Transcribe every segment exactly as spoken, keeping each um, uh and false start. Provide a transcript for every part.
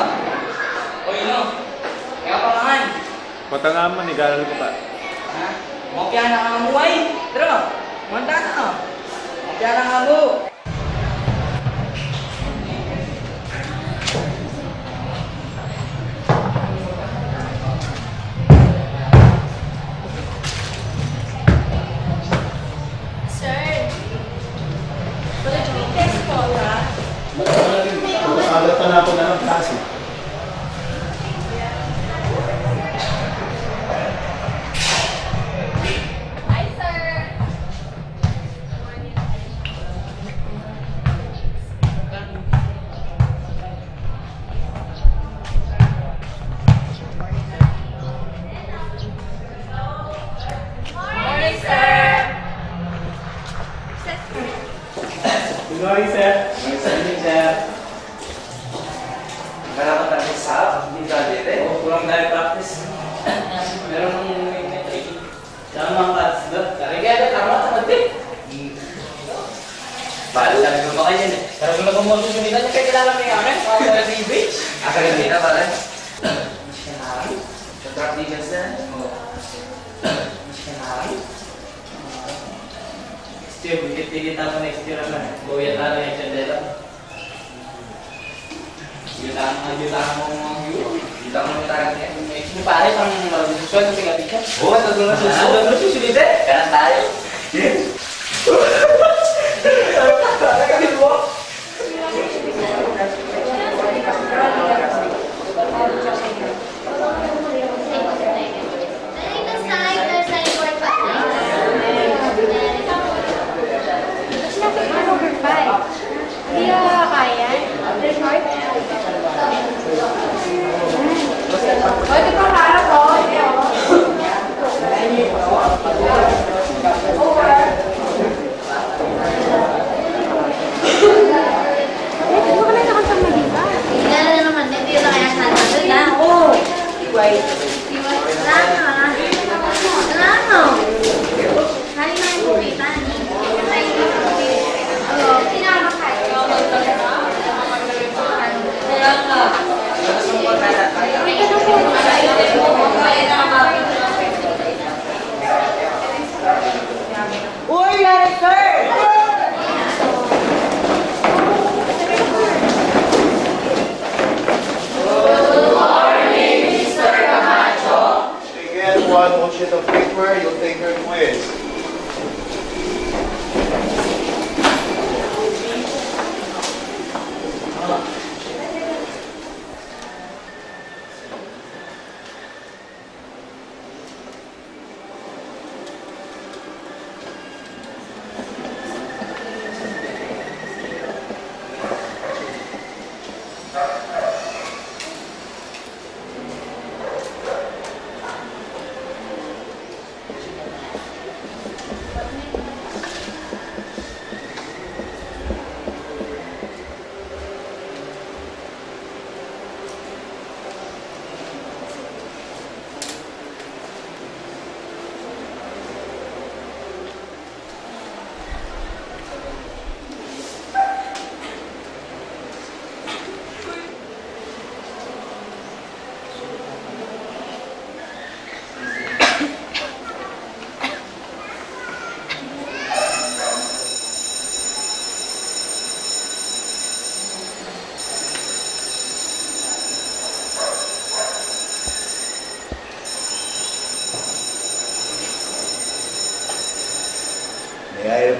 O, ino? Kaya pa naman. Mata naman, igaral ko pa. Ha? Mapya na ka mu ay. Tara, manta na. Mapya na ka mu. Sir, pwede po yung test ko, ha? Alat na po na ng klase. Hi, sir. Morning, sir. Good morning, sir. Good morning, sir. Ang ganda ng sa, hindi ka dito. Oo, kulang tayo practice. Meron ng Tama ka, sir. Talaga, tama ka, sir. Bala lang naman kayo, eh. Talaga na kung masusunod na, kailangan may akin, para sa beach. Ah, kaya dito, pare. Missionary? Sa practice na? Oo. Missionary? Next year, bigit-bigit ako next year, ano, eh. Bawian na lang yung sandela. Yutang, yutang mo, yutang mo, yutang mo. Yung pare, pang malusuan, kasi kapit ka. Oo, ito na susunod. Ito na susunod, eh. Kanan tayo. Wala na. Wala na. Uy, Larry, sir! Again, one more sheet of paper, you'll take your quiz.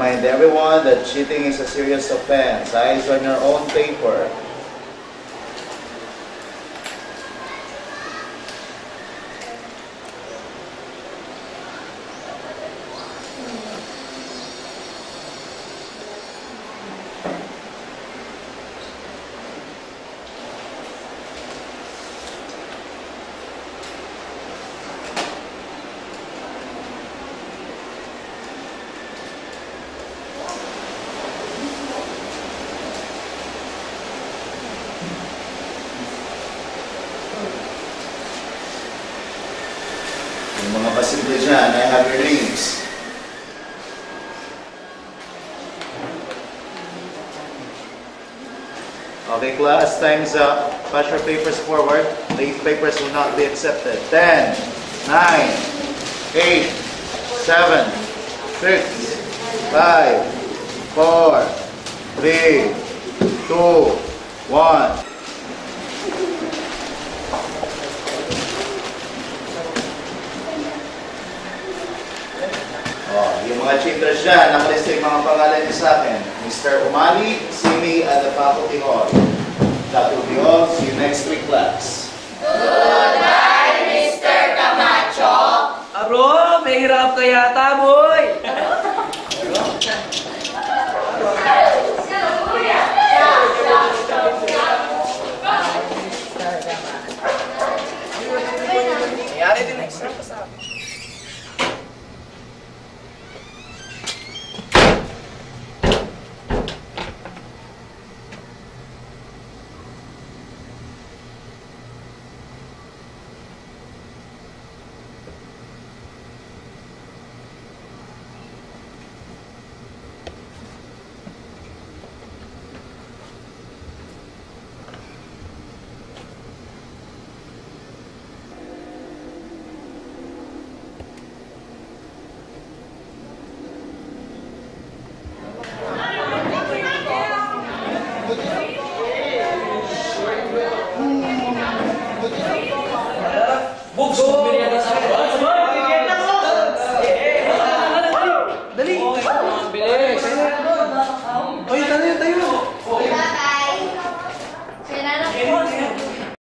Remind everyone that cheating is a serious offense. Eyes on your own paper. Yung mga pasimple dyan, I have your names. Okay, class, time's up. Pass your papers forward. Late papers will not be accepted. Ten, nine, eight, seven, six, five, four, three, two, one. Oh, yung mga cheaters dyan, nakalista yung mga pangalan niyo sa akin. Mister Umali, Simi, at the faculty hall. That will be all. See you next week, class. Goodbye, Mister Camacho. Aro, mahirap kaya tamu.